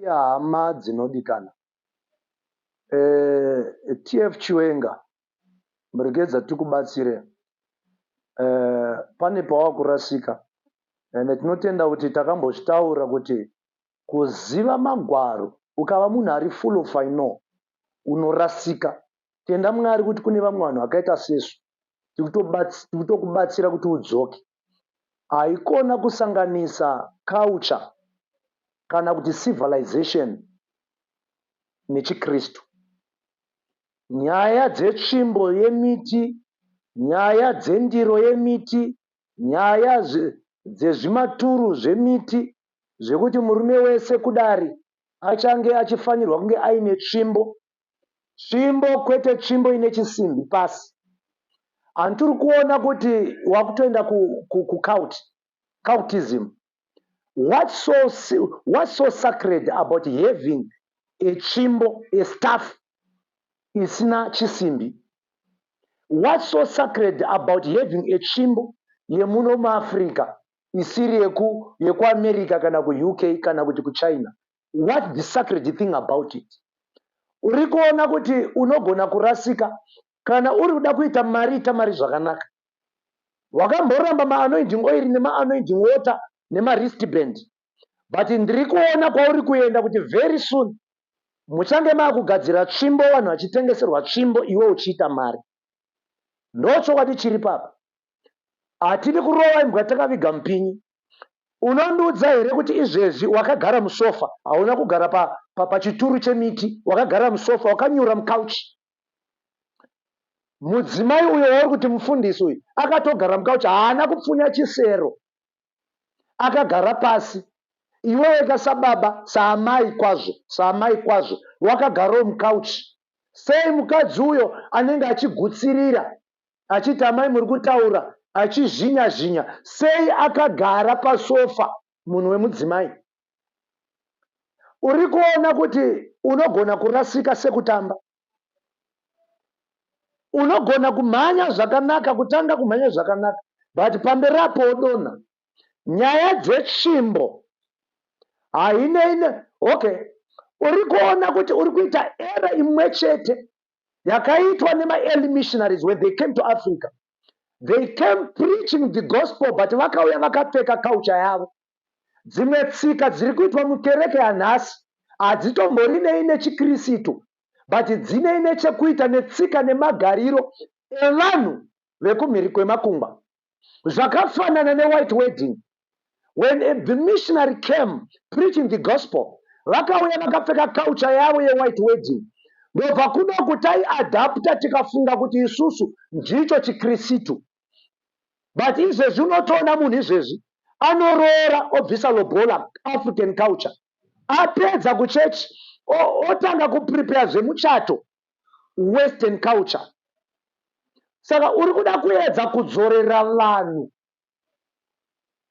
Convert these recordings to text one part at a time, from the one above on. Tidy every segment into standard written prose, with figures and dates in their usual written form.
Hama dzinodikana, TF Chiwenga, regedza tikubatsire. Pane pawakurasika, ende tinotenda kuti takambozvitaura kuti kuziva magwaro, ukava munhu ari full of "I know", unorasika. Tenda Mwari kuti kune vamwe vanhu vakaita sesu tiri kutokubatsira kuti udzoke. Haikona kusanganisa culture kana kuti civilization nechiKristu. Nyaya dzetsvimbo yemiti, nyaya dzendiro yemiti, nyaya dzezvimaturu zvemiti, zvekuti murume wese kudari achange achifanirwa kunge aine tsvimbo. Tsvimbo, kwete tsvimbo ine chisimbi pasi. Handitiri kuona kuti wakutoenda kucult, cultism. What's so sacred about having a tsvimbo, a staff isina chisimbi? What's so sacred about having a tsvimbo yemuno muAfrica isiri yekuAmerica kana kuUK kana kuti kuChina? What the sacred thing about it? Uri kuona kuti unogona kurasika. Kana uri kuda kuita mari, ita mari zvakanaka. Wakamboramba maanointing oil nemaanointing water nemawristband, but ndiri kuona kwauri kuenda kuti very soon muchange maakugadzira tsvimbo, vanhu vachitengeserwa tsvimbo, iwe uchiita mari. Ndochokwadi chiri papa. Hatidi kurova imbwa takaviga mupinyi. Unondiudza here kuti izvezvi wakagara musofa, hauna kugara pachituru chemiti, wakagara musofa, wakanyura mucouch? Mudzimai uyo wauri kuti mufundisi uyu akatogara mucouch, haana kupfunya chisero, akagara pasi. Iwe wega sababa, saamai kwazvo, saamai kwazvo, wakagarawo mucouch. Sei mukadzi uyo anenge achigutsirira achiti, "Amai, muri kutaura," achizhinya zhinya, sei akagara pasofa munhu wemudzimai? Uri kuona kuti unogona kurasika sekutamba. Unogona kumhanya zvakanaka, kutanga kumhanya zvakanaka, but pamberi apo wodonha. Nyaya dzetsvimbo hainei. Okay, uri kuona kuti uri kuita error imwe chete yakaitwa nemaearly missionaries when they came to Africa. They came preaching the gospel, but vakauya vakapfeka culture yavo. Dzimwe tsika dziri kuitwa mukereke yanhasi hadzitomborinei nechiKristu, but dzinei nechekuita netsika nemagariro evanhu vekumhiri kwemakungwa. Zvakafanana newhite wedding. When the missionary came preaching the gospel, vakauya vakapfeka culture yavo yewhite wedding. Ndobva kunoku taiadapta, tikafunga kuti isusu ndicho chiKristu. But izvezvi unotoona munhu izvezvi anoroora, obvisa lobola, African culture, apedza kuchechi otanga kuprepare zvemuchato, Western culture. Saka uri kuda kuedza kudzorera vanhu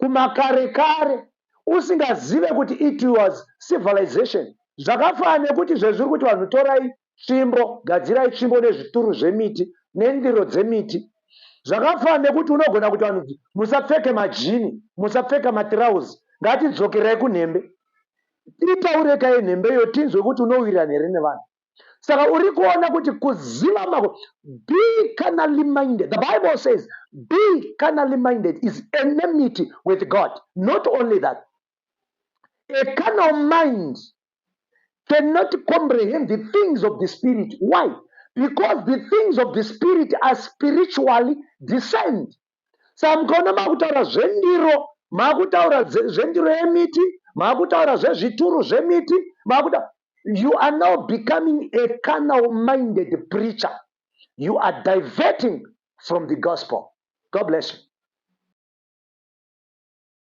kumakare kare usingazive kuti it was civilization. Zvakafanana nekuti zvezviri kuti vanhu torai tsvimbo, gadzirai tsvimbo nezvituru zvemiti nendiro dzemiti. Zvakafanana nekuti unogona kuti vanhu musapfeke majini, musapfeka matirauzi, ngatidzokerai kunhembe. Itaurekai nhembe tinzwe kuti unowirirana here nevanhu. Saka uri kuona kuti kuziva mako, be carnally minded, the Bible says be carnally minded is enmity with God. Not only that, a carnal mind cannot comprehend the things of the Spirit. Why? Because the things of the Spirit are spiritually discerned. Saka mukaona makutaura zvendiro, makutaura zvendiro yemiti, makutaura zvezvituru zvemiti, makuta, you are now becoming a carnal minded preacher. You are diverting from the gospel. God bless you.